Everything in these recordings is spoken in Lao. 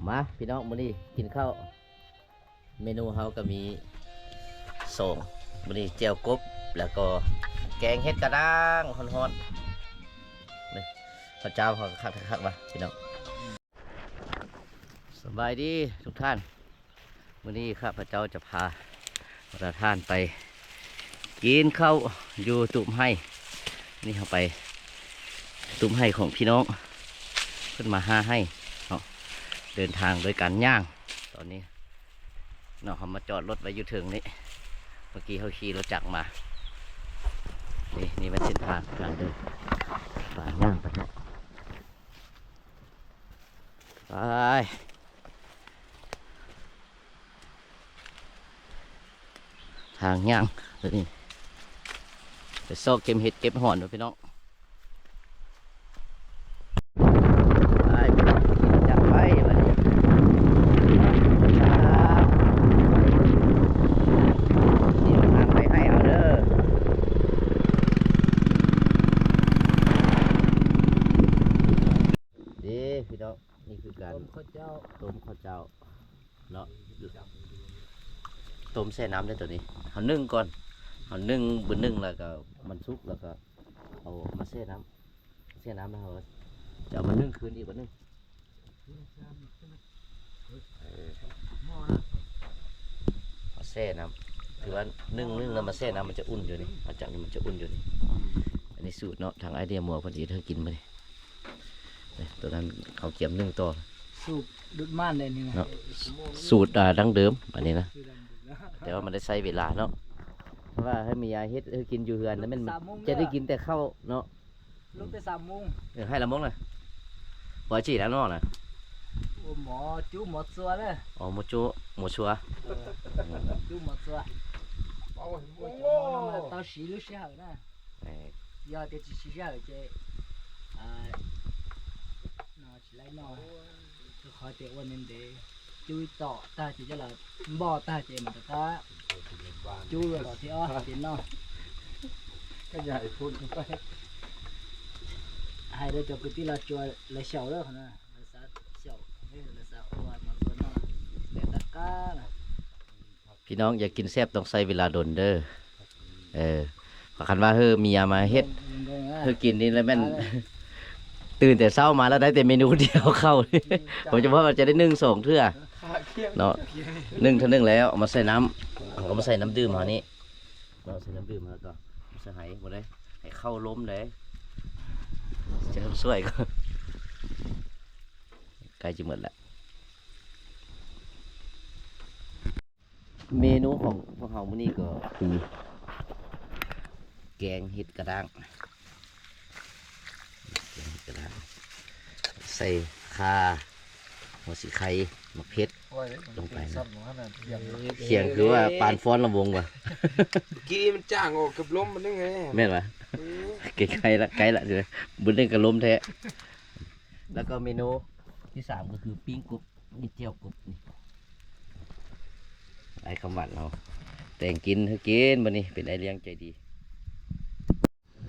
ມາພີ່ນ້ອງ ມື້ນີ້ກິນເຂົ້າ ເມນູເຮົາກໍມີສອງ ມື້ນີ້ແຈ່ວກົບ ແລ້ວກໍແກງເຫັດກະດ້າງຮ້ອນໆ ນີ້ ເຂົ້າເຈົ້າເຮົາກໍຄັກໆວ່າພີ່ນ້ອງ. ສະບາຍດີທຸກທ່ານ ມື້ນີ້ຂ້າພະເຈົ້າຈະພາທ່ານໄປກິນເຂົ້າຢູ່ຕຸ້ມໄຮ່ ນີ້ເຮົາໄປ ຕຸ້ມໄຮ່ຂອງພີ່ນ້ອງ ເພິ່ນມາຫາໄຮ່ເນາະ ເດີນທາງໂດຍການຍ່າງ ຕອນນີ້ເນາະ ເຮົາມາຈອດລົດໄວ້ຢູ່ເທິງນີ້ ເມື່ອກີ້ເຮົາຂີ່ລົດຈັກມາ ນີ້ ນີ້ແມ່ນເສັ້ນທາງ ທາງເດີນ ໄປ ຍ່າງໄປເນາະ ໄປ. ທາງຍ່າງຕົວນີ້ ໄປຊອກເກັບເຫັດເກັບຫອນເນາະພີ່ນ້ອງ ໄປພີ່ນ້ອງ ຈັດໄປບັດນີ້ ນີ້ທາງໄປໄຮ່ເຮົາເດີ ເດ້ພີ່ນ້ອງ ນີ້ຄືການຕົ້ມເຂົ້າເຈົ້າ ຕົ້ມເຂົ້າເຈົ້າ ເນາະ ຕົ້ມແຊ່ນ້ຳເດ້ຕົວນີ້ ເຮົາໜຶ້ງກ່ອນ ເຮົາໜຶ້ງບຶດໜຶ່ງ ແລ້ວກໍມັນສຸກ ແລ້ວກໍເອົາມາແຊ່ນ້ຳ ແຊ່ນ້ຳແລ້ວເຮົາຈະເອົາມາໜຶ້ງຄືນອີກບາດໜຶ່ງ ເອີ ມາແຊ່ນ້ຳ ຄືວ່າໜຶ້ງ ໜຶ້ງແລ້ວມາແຊ່ນ້ຳ ມັນຈະອຸ່ນຢູ່ນີ້ ຫຼັງຈາກນີ້ມັນຈະອຸ່ນຢູ່ນີ້ ອັນນີ້ສູດເນາະ ທາງອ້າຍເດຍມົວເພິ່ນເຮັດໃຫ້ກິນມື້ນີ້ ນີ້ ຕົວນັ້ນເຂົາກຽມໜຶ້ງຕໍ່ ສູດດຸດມານເດ້ນີ້ນະ ເນາະ ສູດ ອ່າ ດັ້ງເດີມ ອັນນີ້ນະ ແຕ່ວ່າມັນໄດ້ໃຊ້ເວລາເນາະ ເພາະວ່າໃຫ້ແມ່ຍາຍເຮັດໃຫ້ກິນຢູ່ເຮືອນ ແລ້ວແມ່ນຈະໄດ້ກິນແຕ່ເຂົ້າເນາະ ລຸກແຕ່ສາມໂມງ ເອີ ໃຫ້ລະມົງນະ ບໍ່ຈີ້ລະນ້ອງນະ ໂອ້ ໝໍຈູ ໝໍຈົວເດີ ອໍ ໝໍຈູ ໝໍຈົວ ເອີ ຈູ ໝໍຈົວ ໂອ້ຍ ໂອ້ຍ ຕອນສີ່ຫຼືສີ່ເຮີນະ ເອີ ຍາວແຕ່ສີ່ສີ່ເຮີເຈ ອ່າ ໜໍ່ຊິໄລໜໍ່ ກໍຂໍແຕ່ອ້ວນນັ້ນເດ້ ຈູຕໍ່ຕາເຈຈະລະບໍ່ຕາເຈມັນຕະກະ ຈູຕໍ່ທີ່ອອກເຈເນາະ ຂະຫຍາຍພຸ້ນໄປ ໃຫ້ໄດ້ເຈົ້າກະຕິລາຈົວລາເຊົາເດີ ນະ ລາຊາເຊົາເດີ ລາຊາໂອວາດມາເບິ່ງເນາະ ແຕ່ຕະກະນະ. ພີ່ນ້ອງຢາກກິນແຊບຕ້ອງໃຊ້ເວລາດົນເດີ ເອີ ຄັນວ່າເຮີເມຍມາເຮັດເຮີກິນນີ້ລະແມ່ນ ຕື່ນແຕ່ເຊົ້າມາລະໄດ້ແຕ່ເມນູດຽວເຂົ້າ ໂດຍສະເພາະວ່າຈະໄດ້ໜຶ້ງສອງເທື່ອເນາະ ໜຶ້ງເທື່ອໜຶ່ງແລ້ວເອົາມາໃສ່ນ້ຳ ເຮົາກໍມາໃສ່ນ້ຳດື່ມເຮົານີ້ເນາະ ໃສ່ນ້ຳດື່ມແລ້ວກໍໃສ່ໄຫບໍ່ໄດ້ ໃຫ້ເຂົ້າລົມເດ້ ຈະຊ່ວຍກໍໃກ້ຈະໝົດແລ້ວ. ເມນູຂອງພວກເຮົາມື້ນີ້ກໍຄື ແກງເຫັດກະດ້າງ ແກງເຫັດກະດ້າງ ໃສ່ຂ່າ ຫົວສີໄຄ ໝາກເຜັດ ໂອ້ຍ ລົງໄປນະ ຂຽງຄືວ່າປານຟ້ອນລຳວົງວ່າ ກີ້ມັນຈ້າງອອກກັບລົມມັນຍັງໄງ ແມ່ນຫວາ? ເອີ ໃກ້ລະ ໃກ້ລະ ບຶດໜຶ່ງກໍລົມແທ້ ແລ້ວກໍເມນູທີສາມກໍຄືປີ້ງກົບ ນີ້ແຈ່ວກົບນີ້ ອ້າຍຄຳຫວັນເຮົາແຕ່ງກິນໃຫ້ກິນ ບັດນີ້ເປັນອ້າຍລ້ຽງໃຈດີ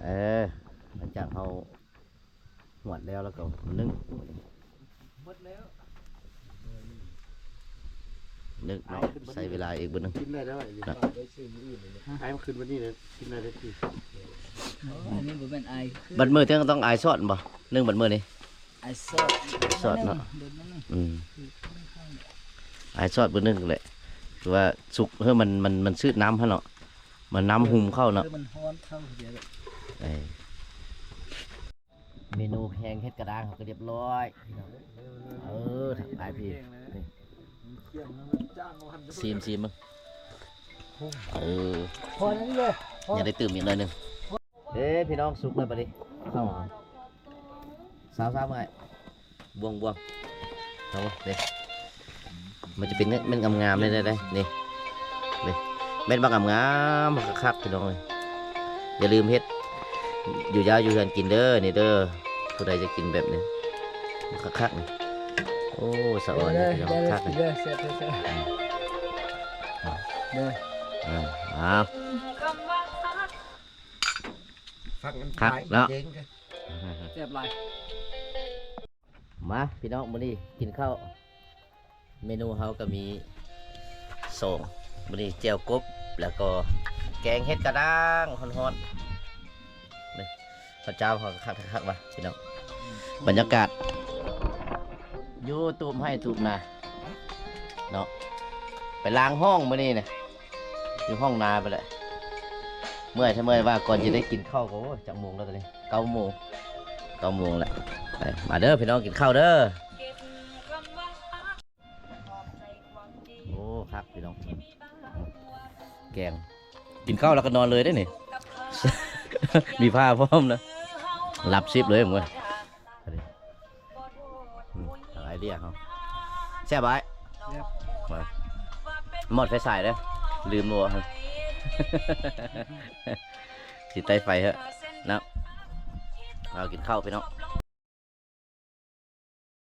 ເອີ ຫຼັງຈາກເຮົາຫວດແລ້ວ ແລ້ວກໍໜຶ້ງ ໜຶ້ງເນາະ ໃຊ້ເວລາອີກບຶດໜຶ່ງ ກິນໄດ້ແລ້ວ ເນາະ ໄອ້ມັນຂຶ້ນວັນນີ້ເລີຍ ກິນໄດ້ເລີຍ ອັນນີ້ບໍ່ແມ່ນອາຍ ບັດມື້ເຖິງຕ້ອງອາຍຊອດບໍ່ ໜຶ້ງບັດມື້ນີ້ ອາຍຊອດ ຊອດເນາະ ອືມ ອາຍຊອດບຶດໜຶ່ງແຫຼະ ຄືວ່າສຸກ ເຮີ ມັນ ມັນ ມັນຊືດນ້ຳຫັ້ນເນາະ ມັນນ້ຳຫຸ່ມເຂົ້າເນາະ ເອີ ມັນຮ້ອນເຂົ້າ ເອີ ເມນູແກງເຫັດກະດ້າງເຮົາກໍລຽບຮ້ອຍ ເອີ ທັກທາຍພີ່ ນີ້ ຊີມ ຊີມເບິ່ງ ເອີ ພໍແລ້ວນີ້ເລີຍ ຍັງໄດ້ຕື່ມອີກໜ້ອຍໜຶ່ງ ເດ້ພີ່ນ້ອງ ສຸກແລ້ວບັດນີ້ ເຂົ້າ ຊາວໆ ເມື່ອຍ ບວງໆ ເອົາເດ້ ມັນຈະເປັນເມັດງາມໆ ໄດ້ໆ ນີ້ ເດ້ ເມັດບັກງາມໆ ຄັກໆ ພີ່ນ້ອງເອີຍ ຢ່າລືມເຮັດ ຢູ່ຢາວຢູ່ເຮືອນກິນເດີ ນີ້ເດີ ຜູ້ໃດຈະກິນແບບນີ້ ຄັກໆ ນີ້ ໂອ້ ສະອອນ ເດີ ພີ່ນ້ອງ ເດີ ຄັກ ເດີ ແຊບ ແຊບ ເດີ ເອີ ເອົາ ຄັກເນາະ ແຊບຫຼາຍ ມາພີ່ນ້ອງ ມື້ນີ້ກິນເຂົ້າ ເມນູເຮົາກໍມີສອງ ມື້ນີ້ແຈ່ວກົບ ແລ້ວກໍແກງເຫັດກະດ້າງຮ້ອນໆ ນີ້ ເຂົ້າເຈົ້າເຮົາກໍຄັກໆວ່າ ພີ່ນ້ອງ ບັນຍາກາດຢູ່ຕູບໄຮ່ຕູບນາເນາະ ໄປລ້າງຫ້ອງມື້ນີ້ນະ ຢູ່ຫ້ອງນາໄປແຫຼະ ເມື່ອຍແທ້ເມື່ອຍວ່າ ກ່ອນຈະໄດ້ກິນເຂົ້າກໍ ໂອ້ຍ ຈັກໂມງແລ້ວຕອນນີ້ ເກົ້າໂມງ ເກົ້າໂມງແລ້ວ ໄປ ມາເດີພີ່ນ້ອງ ກິນເຂົ້າເດີ. ໂອ້ ຄັກພີ່ນ້ອງ ແກງ ກິນເຂົ້າແລ້ວກໍນອນເລີຍເດ້ນີ້ ມີຜ້າພ້ອມນະ ຫຼັບສິບເລີຍເວີ້ຍ ອືມ ອາໄອເດຍເຮົາ ແຊບບໍ່ອ້າຍ? ແຊບ ມອດໄຟສາຍເດີ ລືມບໍ່ ຊິໄຕ້ໄຟເຮີ້ເນາະ ເອົາກິນເຂົ້າພີ່ນ້ອງ.